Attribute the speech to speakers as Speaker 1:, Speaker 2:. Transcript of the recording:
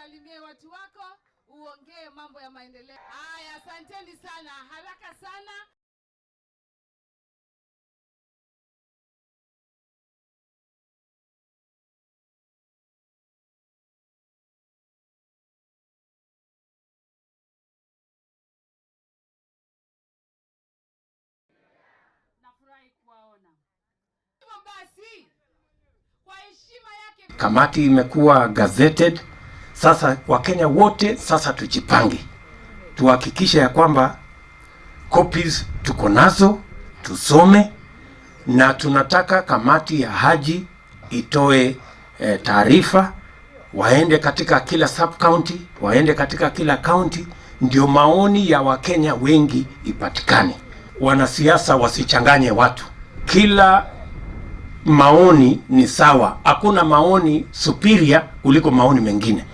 Speaker 1: Usalimie watu wako, uongee mambo ya maendeleo. Haya, asanteni sana, haraka sana. Nafurahi kuwaona. Hivyo basi, kwa heshima yake
Speaker 2: Kamati imekuwa gazetted. Sasa Wakenya wote sasa tujipange, tuhakikishe ya kwamba copies tuko nazo, tusome, na tunataka kamati ya Haji itoe taarifa, waende katika kila sub county, waende katika kila county, ndio maoni ya Wakenya wengi ipatikane. Wanasiasa wasichanganye watu, kila maoni ni sawa, hakuna maoni superior kuliko maoni mengine.